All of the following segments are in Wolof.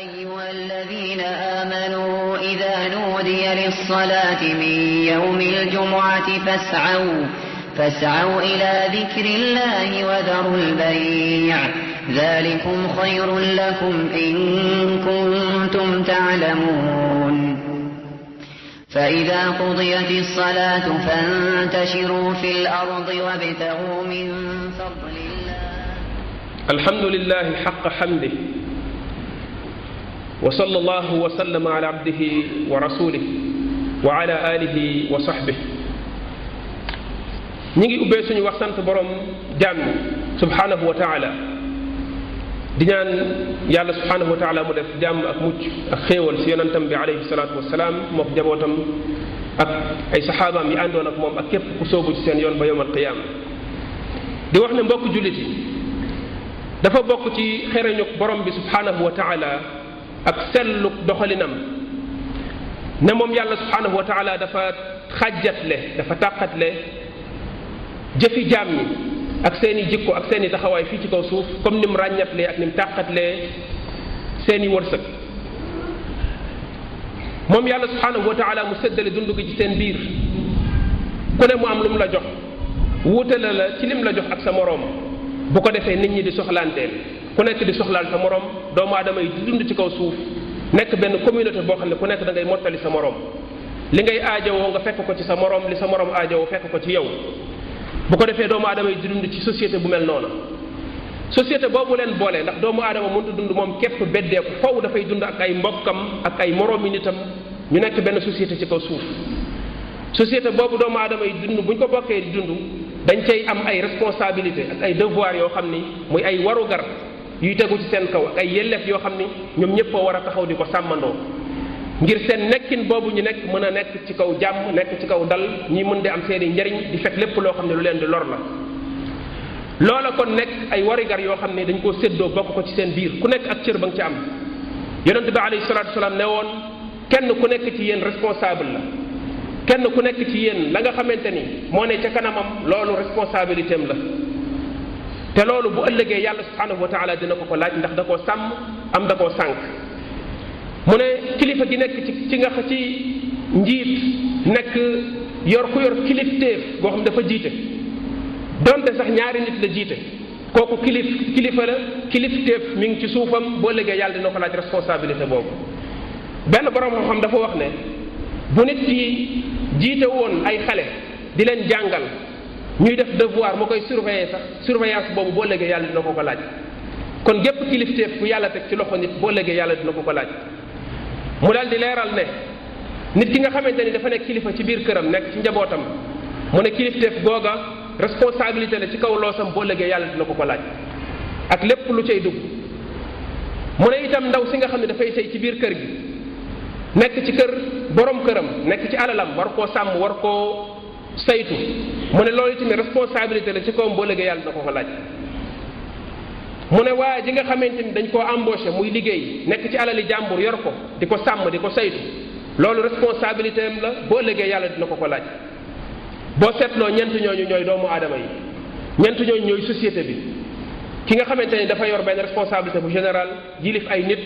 أيها الذين آمنوا إذا نودي للصلاة من يوم الجمعة فاسعوا إلى ذكر الله وذروا البيع ذلكم خير لكم إن كنتم تعلمون فإذا قضيت الصلاة فانتشروا في الأرض وابتغوا من فضل الله الحمد لله حق حمده وصلى الله وسلم على عبده ورسوله وعلى آله وصحبه نيجي ubbee suñu wax sant borom jaam subhanahu wa ta'ala di ñaan yàlla subhanahu wa ta'ala mu def jàmm ak mucc ak xéewal ci yonentam bi alayhi salaatu wassalaam mook njabootam ak ay saxaabaam yi àndoon ak moom ak képp ku soobu ci seen yoon ba yawmal qiyaama di wax ne mbokk jullit yi dafa bokk ci xereñu borom bi subhanahu wa ta'ala ak selluk doxalinam ne moom yàlla subhanahu wa ta'ala dafa xàjjatle dafa tàqatle jëfi jaam ñi ak seeni jikko ak seeni taxawaay fii ci kaw suuf comme ni mu ràññatlee ak ni mu tàqatlee seeni wërsëg moom yàlla subhanahu wa ta'ala mu séddale dund gi ci seen biir ku ne mu am lu mu la jox wuutale la ci lim la jox ak sa moroom bu ko defee nit ñi di soxlaanteel ku nekk di soxlaal sa moroom doomu aadama yi di dund ci kaw suuf nekk benn communauté boo xam ne ku nekk da ngay mottali sa moroom li ngay aajowoo nga fekk ko ci sa moroom li sa moroom aajowoo fekk ko ci yow bu ko defee doomu aadama yi di dund ci société bu mel noonu société boobu leen boole ndax doomu aadama mënut a dund moom képp beddeeku faw dafay dund ak ay mbokkam ak ay moroomi nitam ñu nekk benn société ci kaw suuf société boobu doomu aadama yi dund bu ñu ko bokkee di dund dañ cay am ay responsabilité ak ay devoir yoo xam ni muy ay warugar yuy tegu ci seen kaw ak ay yelleef yoo xam ni ñoom ñëpp a war a taxaw di ko sàmmandoo ngir seen nekkin boobu ñu nekk mën a nekk ci kaw jàmm nekk ci kaw dal ñi mën di am seeni njariñ di fekk lépp loo xam ne lu leen di lor la loola kon nekk ay warigar yoo xam ne dañ koo séddoo bokk ko ci seen biir ku nekk ak cër ba nga ci am yonent bi alayhi salaatu wasalaam ne woon kenn ku nekk ci yéen responsable la kenn ku nekk ci yéen la nga xamante ni moo ne ca kanamam loolu responsabilité am la te loolu bu ëllëgee yàlla subhanahu wa ta'ala dina ko ko laaj ndax da koo sàmm am da koo sànq mu ne kilifa gi nekk ci nga ci njiit nekk yor ku yor kilifteef boo xam dafa jiite donte sax ñaari nit la jiite kooku kilifa la kilifteef mi ngi ci suufam boo ëllëgee yàlla dina ko laaj responsabilité boobu benn borom xam dafa wax ne bu nit yi jiite woon ay xale di leen jàngal ñuy def devoir mu koy surveiller sax surveillance boobu boo ëllëgee yàlla dina ko ko laaj kon gépp kilifteef bu yàlla teg ci loxo nit boo ëllëgee yàlla dina ko ko laaj mu daal di leeral ne nit ki nga xamante ni dafa nekk kilifa ci biir këram nekk ci njabootam mu ne kilifteef googa responsabilité la ci kaw loosam boo ëllëgee yàlla dina ko ko laaj ak lépp lu cay dugg mu ne itam ndaw si nga xam ne dafay sëy ci biir kër gi nekk ci kër borom këram nekk ci alalam war koo sàmm war koo saytu mu ne loolu itamit responsabilité la ci kawam boo ëllëgee yàlla dina ko ko laaj mu ne waa ji nga xamante ni dañ koo embauché muy liggéey nekk ci alali jàmbur yor ko di ko sàmm di ko saytu loolu responsabilité am la boo ëllëgee yàlla dina ko ko laaj boo seetloo ñeent ñooñu ñooy doomu aadama yi ñeent ñooñu ñooy société bi ki nga xamante ni dafa yor benn responsabilité bu général yilif ay nit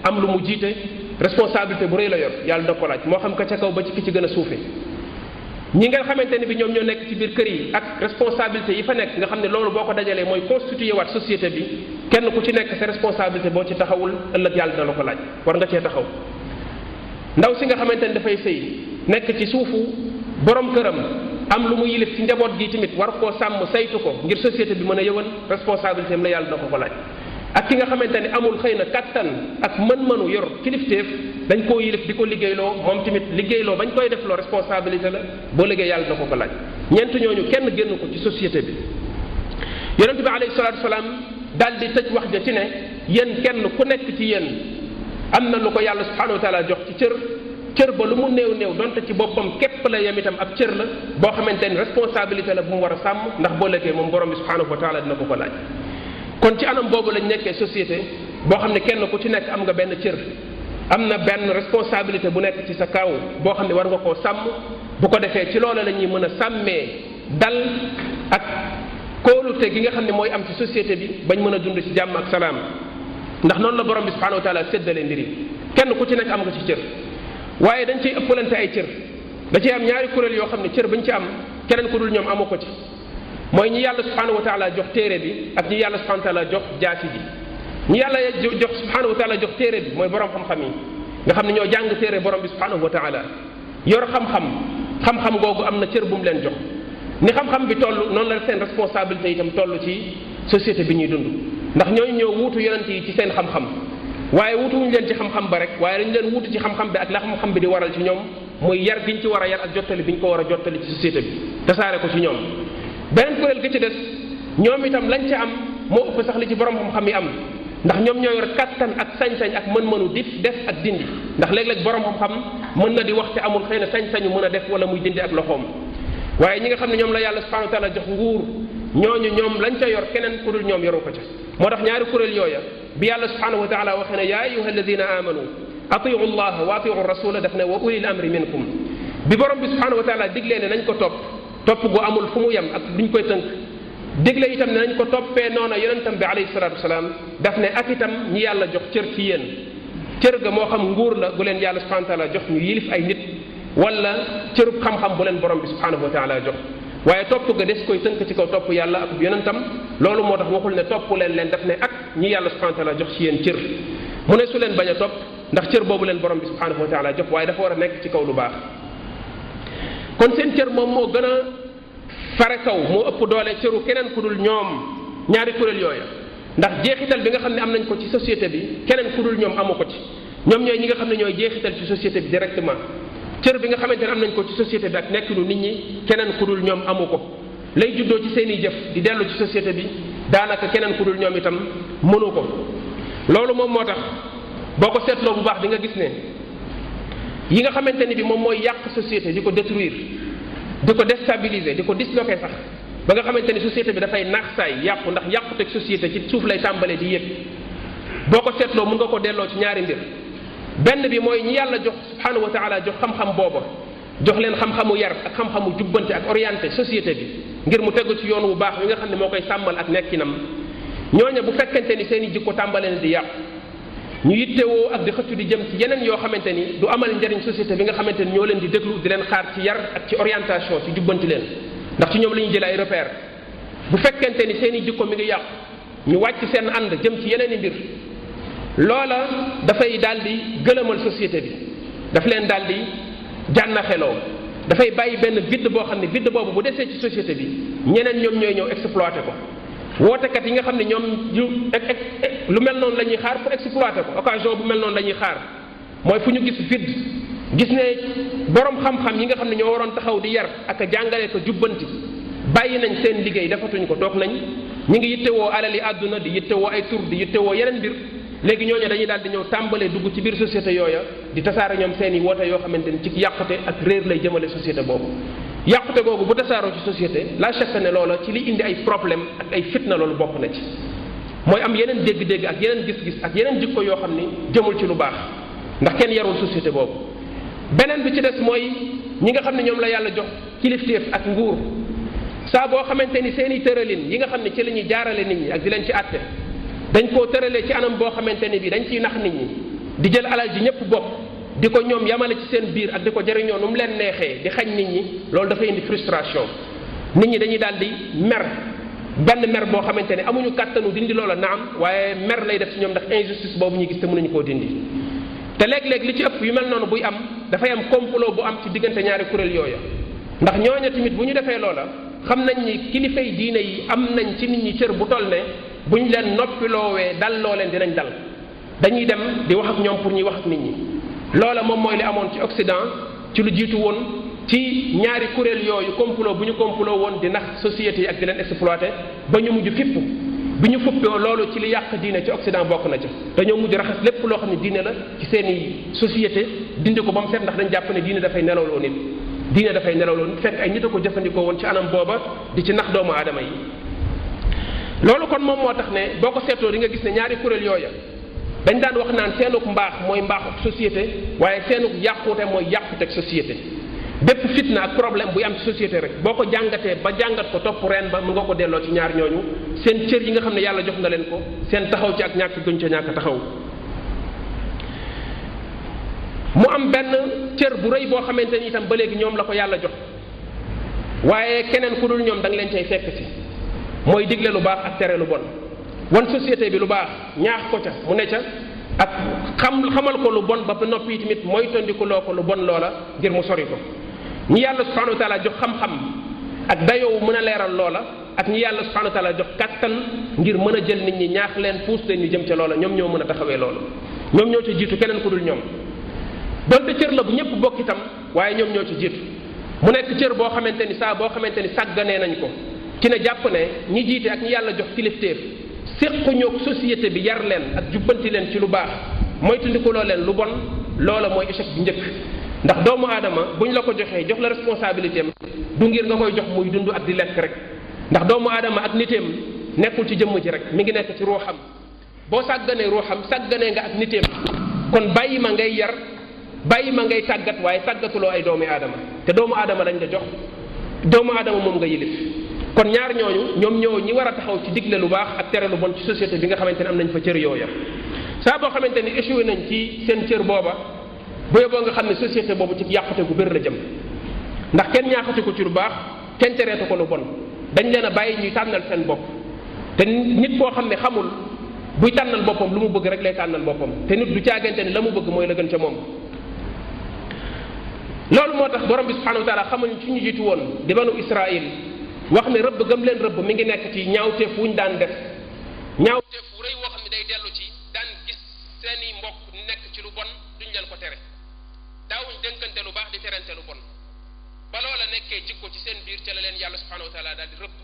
am lu mu jiite responsabilité bu rëy la yor yàlla dina ko laaj moo xam ka ca kaw ba ci ki ci gën a suufe ñi nga xamante ni bi ñoom ñoo nekk ci biir kër yi ak responsabilité yi fa nekk nga xam ne loolu boo ko dajalee mooy constitué waat société bi kenn ku ci nekk sa responsabilité boo ci taxawul ëllëg yàlla dina la ko laaj war nga cee taxaw ndaw si nga xamante ni dafay sëy nekk ci suufu borom këram am lu mu yilif ci njaboot gi tamit war koo sàmm saytu ko ngir société bi mën a yëwan responsabilité am la yàlla dina ko ko laaj ak ki nga xamante ni amul xëy na kattan ak mën-mënu yor kilifteef dañ koo yilif di ko liggéeyloo moom tamit liggéeyloo bañ koy defloo responsabilité la boo liggéey yàlla dina ko ko laaj ñeent ñooñu kenn génn ko ci société bi yonent bi alayhi salaatu wasalaam daal di tëj wax ja ci ne yéen kenn ku nekk ci yéen am na lu ko yàlla subhanahu wa taala jox ci cër ba lu mu néew néew donte ci boppam képp la yem itam ab cër la boo xamante ni responsabilité la bu mu war a sàmm ndax boo liggéey moom borom bi subhanahu wa taala dina ko ko laaj kon ci anam boobu lañ nekkee société boo xam ne kenn ku ci nekk am nga benn cër am na benn responsabilité bu nekk ci sa kaw boo xam ne war nga koo sàmm bu ko defee ci loola la ñuy mën a sàmmee dal ak kóolute gi nga xam ne mooy am ci société bi bañ mën a dund ci jàmm ak salaam ndax noonu la borom bi subhanahu wa taala séddale mbir yi kenn ku ci nekk am nga ci cër waaye dañ ciy ëppalante ay cër da ciy am ñaari kuréel yoo xam ne cër bañ ci am keneen ku dul ñoom amu ko ci mooy ñi yàlla subhanahu wa taala jox téere bi ak ñi yàlla subhanahu wa taala jox jaasi ji ñi yàlla jox subhanahu wa taala jox téere bi mooy borom xam-xam yi nga xam ne ñoo jàng téere borom bi subhanahu wa taala yor xam-xam googu am na cër bu mu leen jox ni xam-xam bi toll noonu la seen responsabilité itam toll ci société bi ñuy dund ndax ñooñu ñoo wuutu yonent yi ci seen xam-xam waaye wuutuwuñu leen ci xam-xam ba rek waaye dañu leen wuutu ci xam-xam bi ak la xam-xam bi di waral ci ñoom muy yar giñ ci war a yar ak jottali bi ñu ko war a jottali ci société bi tasaare ko ci ñoom beneen kuréel gi ci des ñoom itam lañ ca am moo ëpp sax li ci borom xam-xam yi am ndax ñoom ñoo yor kattan ak sañ-sañ ak mën-mënu def ak dindi ndax léeg-léeg borom xam-xam mën na di wax te amul xëy na sañ-sañu mën a def wala muy dindi ak loxoom waaye ñi nga xam ne ñoom la yàlla subhanahu wa taala jox nguur ñooñu ñoom lañ ca yor keneen ku dul ñoom yoru ko ca moo tax ñaari kuréel yooya bi yàlla subhanahu wa taala waxee ne yaa ayuha alladina amanu atiu llaha wa atiu rasula daf ne wa ulil amri minkum bi borom bi subhanahu wa taala diglee ne nañ ko topp gu amul fu mu yem ak duñ koy tënk digle itam ne nañ ko toppee noona yonentam bi alayhi salatu wasalaam daf ne ak itam ñi yàlla jox cër ci yéen cër ga moo xam nguur la gu leen yàlla subhanahu wa taala jox ñu yilif ay nit wala cërub xam-xam bu leen borom bi subhanahu wa taala jox waaye topp ga des koy tënk ci kaw topp yàlla ak yonentam loolu moo tax waxul ne topp leen daf ne ak ñi yàlla subhanahu wa taala jox ci yéen cër mu ne su leen bañ a topp ndax cër boobu leen borom bi subhanahu wa taala jox waaye dafa war a nekk ci kaw lu baax kon seen cër moom moo gën a fare kaw moo ëpp doole cëru keneen ku dul ñoom ñaari kuréel yooya ndax jeexital bi nga xam ne am nañ ko ci société bi keneen ku dul ñoom amu ko ci ñoom ñooy ñi nga xam ne ñooy jeexital ci société bi directement cër bi nga xamante ne am nañ ko ci société bi ak nekkinu nit ñi keneen ku dul ñoom amu ko lay juddoo ci seen i jëf di dellu ci société bi daanaka keneen ku dul ñoom itam mënu ko loolu moom moo tax boo ko seetloo bu baax di nga gis ne yi nga xamante ni bi moom mooy yàq société di ko détruire di ko déstabiliser di ko disloquer sax ba nga xamante ni société bi dafay naax saay yàqu ndax yàquteg société ci suuf lay tàmbalee di yëg boo ko seetloo mën nga ko delloo ci ñaari mbir benn bi mooy ñi yàlla jox subhanahu wa taala jox xam-xam booba jox leen xam-xamu yar ak xam-xamu jubbante ak orienté société bi ngir mu tegu ci yoon wu baax wi nga xam ne moo koy sàmmal ak nekkinam ñooña bu fekkente ni seen i jikko tàmbalee na di yàqu ñu yittewoo ak di xëccu di jëm ci yeneen yoo xamante ni du amal njariñ société bi nga xamante ni ñoo leen di déglu di leen xaar ci yar ak ci orientation ci jubbanti leen ndax ci ñoom la ñuy jël ay repère bu fekkente ni seen i jikko mi ngi yàqu ñu wàcc seen ànd jëm ci yeneen i mbir loola dafay daal di gëlëmal société bi daf leen daal di jànnaxeloo dafay bàyyi benn vide boo xam ne vide boobu bu desee ci société bi ñeneen ñoom ñooy ñëw exploité ko wootekat yi nga xam ne ñoom lu mel noonu la ñuy xaar pour exploiter ko occasion bu mel noonu la ñuy xaar mooy fu ñu gis vide gis ne borom xam-xam yi nga xam ne ñoo waroon taxaw di yar ak a jàngale ko jubbanti bàyyi nañ seen liggéey defatuñ ko toog nañ ñi ngi yittewoo alali àdduna di yittewoo ay tur di yittewoo yeneen mbir léegi ñooñu dañuy daal di ñëw tàmbalee dugg ci biir société yooya di tasaare ñoom seen i woote yoo xamante ni ci yàqute ak réer lay jëmale société boobu yàqute googu bu tasaaroo ci société la chaque ne loola ci li indi ay problème ak ay fitna loolu bokk na ci mooy am yeneen dégg-dégg ak yeneen gis-gis ak yeneen jikko yoo xam ni jëmul ci lu baax ndax kenn yarul société boobu beneen bi ci des mooy ñi nga xam ne ñoom la yàlla jox kilifteef ak nguur saa boo xamante ni seen i tëralin yi nga xam ne ci la ñuy jaarale nit ñi ak di leen ci àtte dañ koo tëralee ci anam boo xamante ni bi dañ ciy nax nit ñi di jël alal ji ñëpp bokk di ko ñoom yamale ci seen biir ak di ko jëriñoo nu mu leen neexee di xañ nit ñi loolu dafay indi frustration nit ñi dañuy daal di mer benn mer boo xamante ne amuñu kàttanu dindi loola naam waaye mer lay def ci ñoom ndax injustice boobu ñuy gis te mënuñu koo dindi te léeg-léeg li ci ëpp yu mel noonu buy am dafay am complot bu am ci diggante ñaari kuréel yooya ndax ñooña tamit bu ñu defee loola xam nañ ni kilifay diine yi am nañ ci nit ñi cër bu toll ne bu ñu leen noppiloowee dal loo leen dinañ dal dañuy dem di wax ak ñoom pour ñuy wax ak nit ñi loola moom mooy li amoon ci Occident ci lu jiitu woon ci ñaari kuréel yooyu complot bu ñu complot woon di nax société yi ak di leen exploité ba ñu mujj fipp bi ñu fuppee loolu ci li yàq diine ci Occident bokk na ca dañoo mujj raxas lépp loo xam ne diine la ci seeni société dindi ko ba mu set ndax dañ jàpp ne diine dafay nelawloo nit diine dafay nelawloo nit fekk ay nit a ko jëfandikoo woon ci anam booba di ci nax doomu aadama yi loolu kon moom moo tax ne boo ko seetloo di nga gis ne ñaari kuréel yooya dañ daan wax naan seenuk mbaax mooy mbaaxuk société waaye seenuk yàqute mooy yàquteg société bépp fitna ak problème buy am ci société rek boo ko jàngatee ba jàngat ko topp reen ba mën nga ko delloo ci ñaar ñooñu seen cër yi nga xam ne yàlla jox na leen ko seen taxaw ci ak ñàkk gën ca ñàkk taxaw. mu am benn cër bu rëy boo xamante ni itam ba léegi ñoom la ko yàlla jox waaye keneen ku dul ñoom da nga leen cay fekk si mooy digle lu baax ak tere lu bon wan société bi lu baax ñaax ko ca mu ne ca ak xamal ko lu bon ba noppi tamit mooy tondikuloo ko lu bon loola ngir mu sori ko. ñi yàlla subhanahu wa taala jox xam-xam ak dayoo mën a leeral loola ak ñi yàlla subhanahu wa taala jox kattan ngir mën a jël nit ñi ñaax leen puus leen ñu jëm ca loola ñoom ñoo mën a taxawee loolu ñoom ñoo ci jiitu keneen ku dul ñoom donte cër la bu ñëpp bokk itam waaye ñoom ñoo ci jiitu mu nekk cër boo xamante ni saa boo xamante ni sàgganee nañ ko ci ne jàpp ne ñi jiite ak ñi yàlla jox kilifteef séquñoog société bi yar leen ak jubbanti leen ci lu baax moytandikuloo leen lu bon loola mooy échec bi njëkk ndax doomu aadama buñ la ko joxee jox la responsabilité am du ngir nga koy jox muy dund ak di lekk rek ndax doomu aadama ak niteem nekkul ci jëmm ji rek mi ngi nekk ci ruuxam boo sàgganee ruuxam sàgganee nga ak niteem kon bàyyi ma ngay yar bàyyi ma ngay tàggat waaye tàggatuloo ay doomu aadama te doomu aadama lañ la jox doomu aadama moom nga yilif kon ñaar ñooñu ñoom ñoo ñi war a taxaw ci digle lu baax ak tere lu bon ci société bi nga xamante ne am nañ fa cër yooya saa boo xamante ni échoué nañ ci seen cër booba bu yeboo nga xam ne société boobu ci yàqute gu bëri la jëm ndax kenn ñaaxati ko ci lu baax kenn tereetu ko lu bon dañ leen a bàyyi ñuy tànnal seen bopp te nit koo xam ne xamul buy tànnal boppam lu mu bëgg rek lay tànnal boppam te nit du caagante ni la mu bëgg mooy la gën ca moom. loolu moo tax borom bi subhanahu wa taala xamal ci ñu jiitu woon di banu Israël wax ne rëbb gëm leen rëbb mi ngi nekk ci ñaawteef wuñ daan def ñaawteef wu rëy woo xam ne day dellu ci daan gis seeni mbokk nekk ci lu bon duñ leen ko tere daawuñ dénkante lu baax di terante lu bon ba loola nekkee jikko ci seen biir ca la leen yàlla subhanahu wa taala daal di rëbb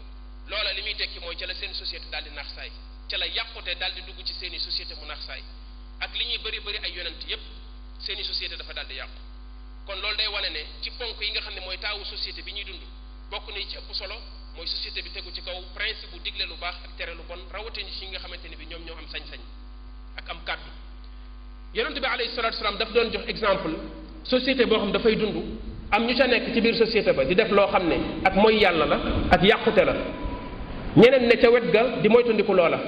loola li muy tekki mooy ca la seen société daal di nax saay ca la yàqute daal di dugg ci seeni société mu nax saay ak li ñuy bëri bëri ay yonent yépp seeni société dafa daal di yàqu kon loolu day wane ne ci ponk yi nga xam ne mooy taawu société bi ñuy dund bokk na ci ëpp solo mooy société bi tegu ci kaw principe bu digle lu baax ak tere lu bon rawatina ci nga xamante ne bi ñoom ñoo am sañ-sañ ak am kàddu yonente bi alayhi salatu wasalaam daf doon jox exemple société boo xam dafay dund am ñu ca nekk ci biir société ba di def loo xam ne ak mooy yàlla la ak yàqute la ñeneen ne ca wet ga di moytandiku loola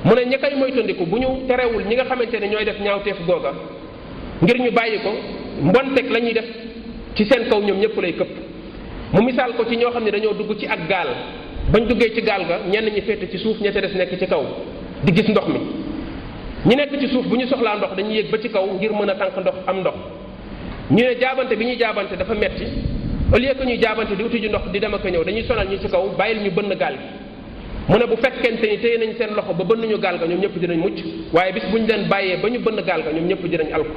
mu ne ña koy moytandiku bu ñu terewul ñi nga xamante ne ñooy def ñaawteef googa ngir ñu bàyyi ko mbonteeg la ñuy def ci seen kaw ñoom ñëpp lay këpp mu misaal ko ci ñoo xam ne dañoo dugg ci ak gaal bañ duggee ci gaal ga ñenn ñi féete ci suuf ña ca des nekk ci kaw di gis ndox mi ñi nekk ci suuf bu ñu soxlaa ndox dañuy yéeg ba ci kaw ngir mën a tànk ndox am ndox ñu ne jaabante bi ñuy jaabante dafa metti au lieu que ñuy jaabante di uti ji ndox di dem ak a ñëw dañuy sonal ñi ci kaw bàyyil ñu bënn gaal gi mu ne bu fekkente ni téye nañ seen loxo ba bënn ñu gaal ga ñoom ñëpp dinañ mucc waaye bis bu ñu leen bàyyee ba ñu bënn gaal ga ñoom ñëpp dinañ alko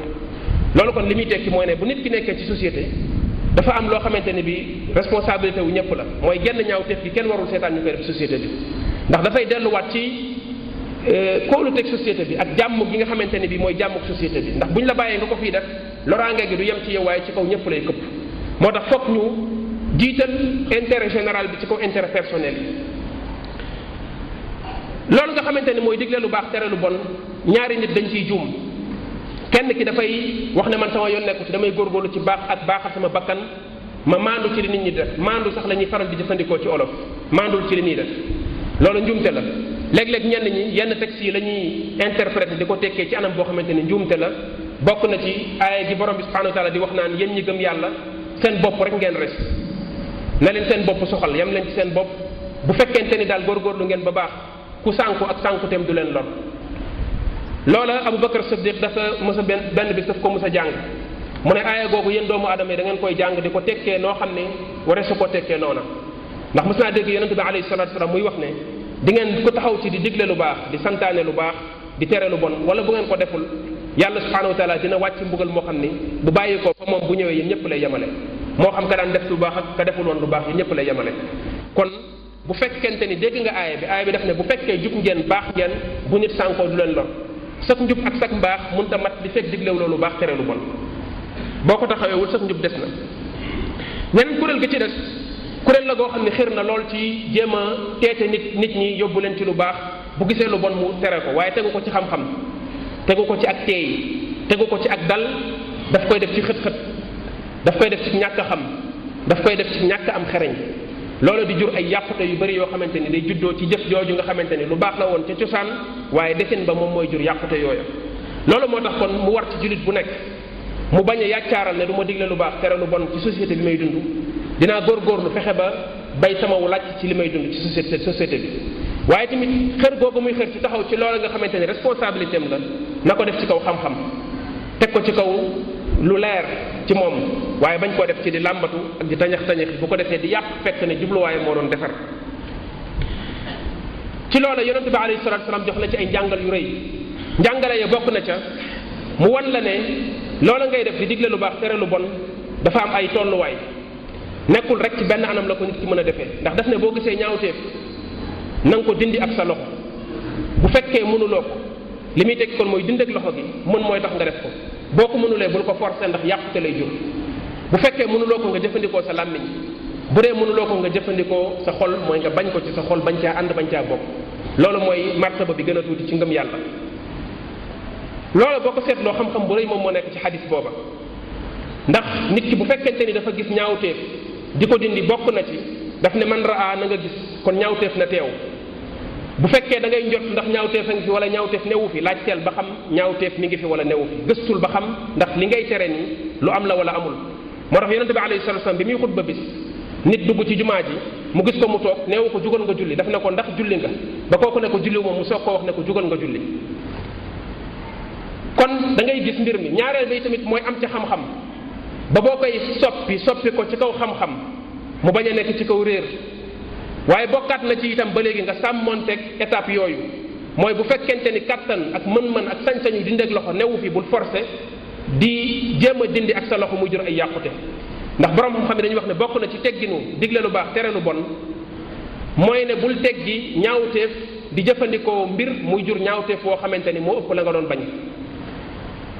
loolu kon li muy tekki mooy ne bu nit ki nekkee ci société dafa am loo xamante ne bi responsabilité wu ñëpp la mooy genn ñaawteef gi kenn warul seetaan ñu koy def société bi ndax dafay delluwaat ci kóoluteg société bi ak jàmm gi nga xamante ne bi mooy jàmmuk société bi ndax bu ñu la bàyyee nga ko fii def loraange gi du yem ci yow waaye ci kaw ñëpp lay këpp moo tax foog ñu jiital intérêt général bi ci kaw intérêt personnel yi loolu nga xamante ne mooy digle lu baax tere lu bon ñaari nit dañ ciy juum kenn ki dafay wax ne man sama yoon nekku ci damay góorgóorlu ci baax ak baaxal sama bakkan ma maandu ci li nit ñi def maandu sax la ñuy faral di jëfandikoo ci olof maandul ci li ñuy def loolu njuumte la léeg-léeg ñenn ñi yenn textes yi la ñuy interpréter di ko tekkee ci anam boo xamante ne njuumte la bokk na ci aaya gi borom bi subhanahu wa taala di wax naan yéen ñi gëm yàlla seen bopp rek ngeen res na leen seen bopp soxal yam leen ci seen bopp bu fekkente ni daal góorgóorlu ngeen ba baax ku sànku ak sànkuteem du leen lor loola Abu Bakar Siddiq dafa mës a benn bis daf ko mës a jàng mu ne aaya googu yéen doomu aadama yi da ngeen koy jàng di ko tekkee noo xam ne ware su ko tekkee noona ndax mës naa dégg yonente bi alayhi salatu wasalam muy wax ne di ngeen ko taxaw ci di digle lu baax di santaane lu baax di tere lu bon wala bu ngeen ko deful yàlla subhanahu wa taala dina wàcc mbugal moo xam ni bu bàyyi ko fa moom bu ñëwee yéen ñëpp lay yemale moo xam ka daan def lu baax ak ka deful woon lu baax yéen ñëpp lay yemale kon bu fekkente ni dégg nga aaya bi daf ne bu fekkee jub ngeen baax ngeen bu nit sànkoo du leen lor sak njub ak sak mbaax mënta mat di fekk diglew loolu baax tere lu bon boo ko taxaweewul sak njub des na ñeneen kuréel gi ci des kuréel la goo xam ne xër na lool ci jéem a teete nit ñi yóbbu leen ci lu baax bu gisee lu bon mu tere ko waaye tegu ko ci xam-xam tegu ko ci ak teey tegu ko ci ak dal daf koy def ci xët-xët daf koy def ci ñàkk a xam daf koy def ci ñàkk am xereñ loolu di jur ay yàqute yu bari yoo xamante ni day juddoo ci jëf jooju nga xamante ni lu baax la woon ca cosaan waaye defin ba moom mooy jur yàqute yooya loolu moo tax kon mu war ci jullit bu nekk mu bañ a yàccaaral ne du ma digle lu baax tere lu bon ci société bi may dund dinaa góorgóorlu fexe ba bay sama wu làcc ci li may dund ci société bi waaye tamit xër googu muy xër ci taxaw ci loolu nga xamante ni responsabilité am la na ko def ci kaw xam-xam teg ko ci kaw lu leer ci moom waaye bañ koo def ci di làmbatu ak di tañax-tañax bu ko defee di yàq fekk ne jubluwaaye moo doon defar ci loola yonente bi alayhi salatu wasalaam jox na ci ay njàngal yu rëy njàngale ya bokk na ca mu wan la ne loola ngay def di digle lu baax tere lu bon dafa am ay tolluwaay nekkul rek ci benn anam la ko nit ki mën a defee ndax daf ne boo gisee ñaawteef na nga ko dindi ak sa loxo bu fekkee mënuloo ko li muy teg kon mooy dindi ak loxo gi mën mooy tax nga def ko boo ko mënulee bul ko forcer ndax yàqute lay jur bu fekkee mënuloo ko nga jëfandikoo sa làmmiñ bu dee mënuloo ko nga jëfandikoo sa xol mooy nga bañ ko ci sa xol bañ caa ànd bañ caa bokk loolu mooy martaba bi gën a tuuti ci ngëm yàlla loolu boo ko seetloo xam-xam bu rëy moom moo nekk ci xadis booba ndax nit ki bu fekkente ni dafa gis ñaawteef di ko dindi bokk na ci daf ne man raa na nga gis kon ñaawteef na teew bu fekkee da ngay njot ndax ñaawteef a ngi fi wala ñaawteef newu fi laajteel ba xam ñaawteef mi ngi fi wala newu fi gëstul ba xam ndax li ngay tere ni lu am la wala amul moo tax yonente bi alayhi salatu wasallam bi muy xutba bis nit dugg ci jumaa ji mu gis ko mu toog neewu ko jugal nga julli daf ne ko ndax julli nga ba kooku ne ko julli moom mu soog ko wax ne ko jugal nga julli kon da ngay gis mbir mi ñaareel bay tamit mooy am ci xam-xam ba boo koy soppi ko ci kaw xam-xam mu bañ a nekk ci kaw réer waaye bokkaat na ci itam ba léegi nga sàmmonteeg étape yooyu mooy bu fekkente ni kattan ak mën-mën ak sañ-sañu dindi ak loxo newu fi bul forcé di jéem a dindi ak sa loxo muy jur ay yàqute ndax borom xam-xam ne dañuy wax ne bokk na ci tegginu digle lu baax tere lu bon mooy ne bul teggi ñaawteef di jëfandikoo mbir muy jur ñaawteef woo xamante ni moo ëpp la nga doon bañ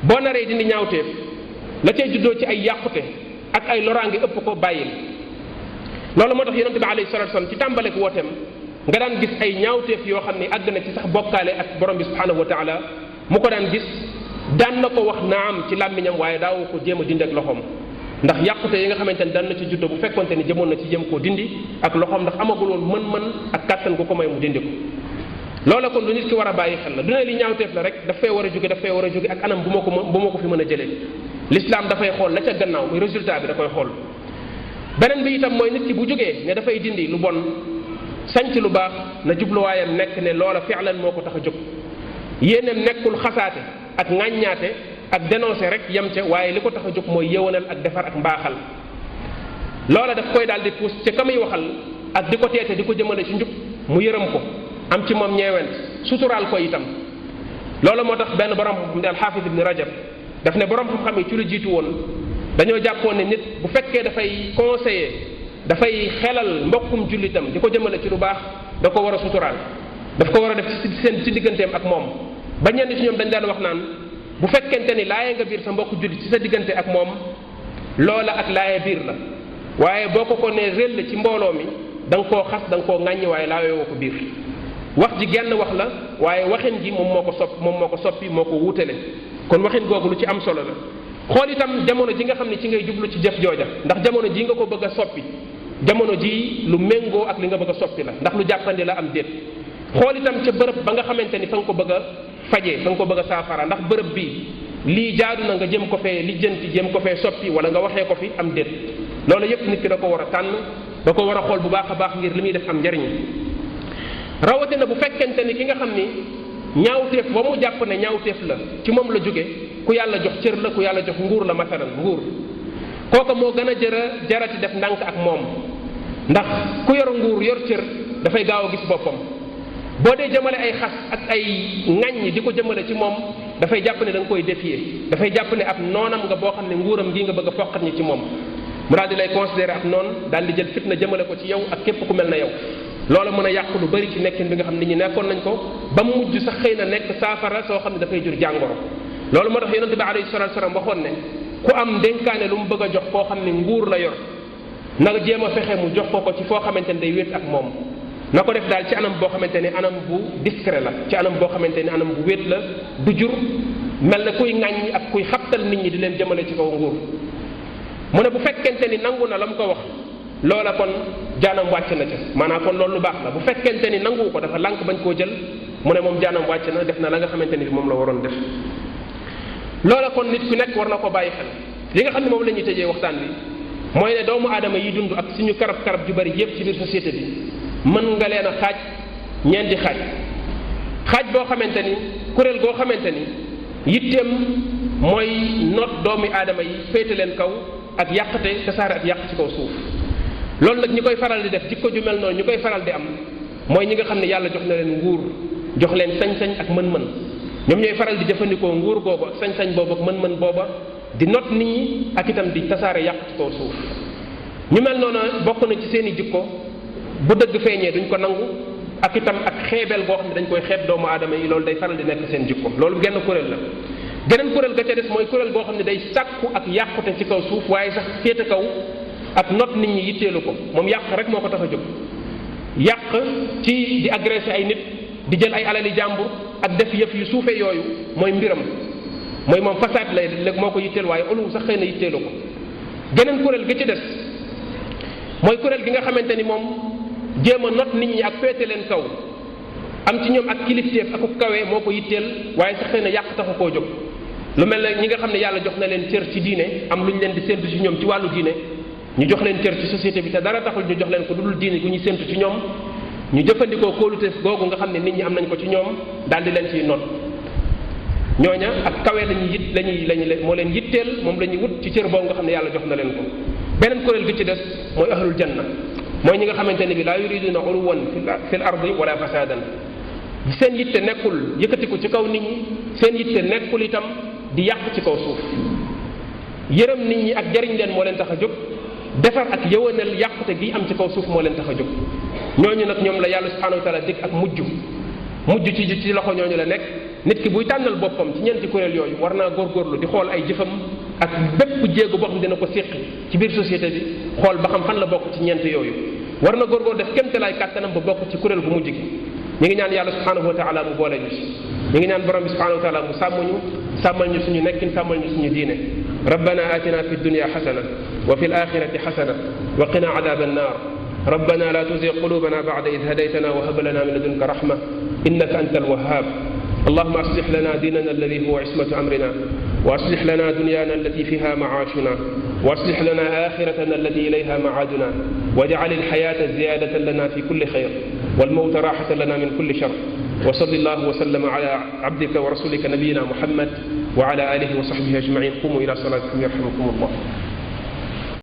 boo naree dindi ñaawteef la cay juddoo ci ay yàqute ak ay loraange ëpp ko bàyyil loolu moo tax yonente bi alayhi salatu wasallam ci tàmbaleek wooteem nga daan gis ay ñaawteef yoo xam ni àgg na ci sax bokkaale ak borom bi subhanahu wa taala mu ko daan gis daan na ko wax naam ci làmmiñam waaye daawu ko jéem a dindi ak loxoom ndax yàqute yi nga xamante ni daan na ci juddoo bu fekkonte ni jëmoon na ci jëm koo dindi ak loxoom ndax amagul woon mën-mën ak kàttan gu ko may mu dindi ko loola kon lu nit ki war a bàyyi xel la du ne li ñaawteef la rek daf fay war a jóge ak anam bu ma ko fi mën a jëlee l'islam dafay xool la ca gannaaw muy résultat bi da koy xool beneen bi itam mooy nit ki bu jógee ne dafay dindi lu bon sanc lu baax na jubluwaayam nekk ne loola fi'lan moo ko tax a jóg yéeneem nekkul xasaate ak ŋàññaate ak dénoncé rek yem ca waaye li ko tax a jóg mooy yëwanal ak defar ak mbaaxal loola daf koy daal di puus ca ka muy waxal ak di ko teete di ko jëmale ci njub mu yërëm ko am ci moom ñeewent suturaal ko itam loolu moo tax benn borom xam ne al-Hafiz ibn Rajab daf ne borom xam-xam yi ci lu jiitu woon dañoo jàppoon ne nit bu fekkee dafay conseiller dafay xelal mbokkum jullitam di ko jëmale ci lu baax da ko war a suturaal daf ko war a def ci digganteem ak moom ba ñenn ci ñoom dañ daan wax naan bu fekkente ni laaye nga biir sa mbokku jullit ci sa diggante ak moom loola ak laaye biir la waaye boo ko nee réel ci mbooloo mi da nga koo xas da nga koo ŋàññi waaye laawee woo ko biir wax ji genn wax la waaye waxin gi moom moo ko soppi moo ko wuutale kon waxin googu lu ci am solo la xool itam jamono ji nga xam ne ci ngay jublu ci jëf jooja ndax jamono ji nga ko bëgg a soppi jamono ji lu méngoo ak li nga bëgg a soppi la ndax lu jàppandi la am déet xool itam ca bërëb ba nga xamante ni fa nga ko bëgg a fajee fa nga ko bëgg a saafara ndax bërëb bi lii jaadu na nga jëm ko fee lijjanti jëm ko fee soppi wala nga waxee ko fi am déet loolu yépp nit ki da ko war a tànn da ko war a xool bu baax a baax ngir li muy def am njariñ rawatina bu fekkente ni ki nga xam ni ñaawteef ba mu jàpp ne ñaawteef la ci moom la jóge ku yàlla jox cër la ku yàlla jox nguur la masalan nguur kooka moo gën a jarati def ndànk ak moom ndax ku yor nguur yor cër dafay gaaw a gis boppam boo dee jëmale ay xas ak ay ŋaññi di ko jëmale ci moom dafay jàpp ne da nga koy défier dafay jàpp ne ab noonam nga boo xam ne nguuram gi nga bëgg a foqat ñi ci moom mu daal di lay considéré ab noon daal di jël fitna jëmale ko ci yow ak képp ku mel na yow loola mën a yàq lu bari ci nekkin bi nga xam nit ñi nekkoon nañ ko ba mu mujj sax xëy na nekk saafara soo xam ne dafay jur jàngoro loolu moo tax yonente bi alayhi salatu wasalam waxoon ne ku am dénkaane lu mu bëgg a jox koo xam ne nguur la yor na nga jéem a fexe mu jox ko ci foo xamante ne day wéet ak moom na ko def daal ci anam boo xamante ne anam bu discret la ci anam boo xamante ne anam bu wéet la du jur mel na kuy ŋàññ ak kuy xabtal nit ñi di leen jëmale ci kaw nguur mu ne bu fekkente ni nangu na la mu ko wax loola kon jaanam wàcc na ca maanaam kon loolu lu baax la bu fekkente ni nangu ko dafa lànk bañ koo jël mu ne moom jaanam wàcc na def na la nga xamante ni moom la waroon def loola kon nit ku nekk war na ko bàyyi xel li nga xam ne moom la ñuy tëjee waxtaan bi mooy ne doomu aadama yi dund ak suñu karab-karab ju bari yépp ci biir société bi mën nga leen a xaaj ñeenti xaaj boo xamante ni kuréel goo xamante ni yitteem mooy noot doomi aadama yi féete leen kaw ak yàqate tasaare ak yàq ci kaw suuf loolu nag ñi koy faral di def jikko ju mel noonu ñi koy faral di am mooy ñi nga xam ne yàlla jox na leen nguur jox leen sañ-sañ ak mën-mën ñoom ñooy faral di jëfandikoo nguur boobu ak sañ-sañ boobu ak mën-mën booba di not nit ñi ak itam di tasaare yàq ci kaw suuf ñu mel noonu bokk na ci seen i jikko bu dëgg feeñee duñ ko nangu ak itam ak xeebeel boo xam ne dañ koy xeeb doomu aadama yi loolu day faral di nekk seen jikko loolu genn kuréel la geneen kuréel ga ca des mooy kuréel boo xam ne day sàkku ak yàqute ci kaw suuf waaye sax féete kaw ak not nit ñi yitteelu ko moom yàq rek moo ko tax a jóg yàq ci di agressé ay nit di jël ay alali jàmbur ak def yëf yu suufee yooyu mooy mbiram mooy moom façade lay léegi moo ko yitteel waaye olu sax xëy na yitteelu ko geneen kuréel ga ci des mooy kuréel gi nga xamante ni moom jéem a not nit ñi ak féete leen kaw am ci ñoom ak kilifteef ak ku kawe moo ko yitteel waaye sax xëy na yàq taxu koo jóg lu mel ne ñi nga xam ne yàlla jox na leen cër ci diine am lu ñu leen di séntu ci ñoom ci wàllu diine ñu jox leen cër ci société bi te dara taxul ñu jox leen ko dudul diine gu ñu séntu ci ñoom ñu jëfandikoo kóoluteef googu nga xam ne nit ñi am nañ ko ci ñoom daal di leen ciy not ñooña ak kawe lañuy moo leen yitteel moom la ñuy wut ci cër boobu nga xam ne yàlla jox na leen ko beneen kuréel gi ci des mooy ahlul janna mooy ñi nga xamante ne bi laa yuriduna uluwan fil ardi wala fasadan seen yitte nekkul yëkkatiku ci kaw nit ñi seen yitte nekkul itam di yàq ci kaw suuf yërëm nit ñi ak jariñ leen moo leen tax a jóg defar ak yëwanal yàqute gi am ci kaw suuf moo leen tax a jóg ñooñu nag ñoom la yàlla subhanahu wa taala dig ak mujj ci loxo ñooñu la nekk nit ki buy tànnal boppam ci ñeenti kuréel yooyu war naa góorgóorlu di xool ay jëfam ak bépp jéego boo xam dina ko séqi ci biir société bi xool ba xam fan la bokk ci ñeent yooyu war na góorgóorlu def kémtalaay kàttanam ba bokk ci kuréel gu mujj gi ñu ngi ñaan yàlla subhanahu wa taala mu boole ñu si ñu ngi ñaan borom bi subhanahu wa taala mu sàmmal ñu suñu nekkin sàmmal ñu suñu diine rabbana atina fi dunya xasana wa fi alaxirati xasana wa qina adaba annar ربنا لا تزغ قلوبنا بعد إذ هديتنا وهب لنا من لدنك رحمة إنك أنت الوهاب اللهم أصلح لنا ديننا الذي هو عصمة أمرنا وأصلح لنا دنيانا التي فيها معاشنا وأصلح لنا آخرتنا التي إليها معادنا واجعل الحياة زيادة لنا في كل خير والموت راحة لنا من كل شر وصل الله وسلم على عبدك ورسولك نبينا محمد وعلى آله وصحبه أجمعين قوموا إلى صلاتكم يرحمكم الله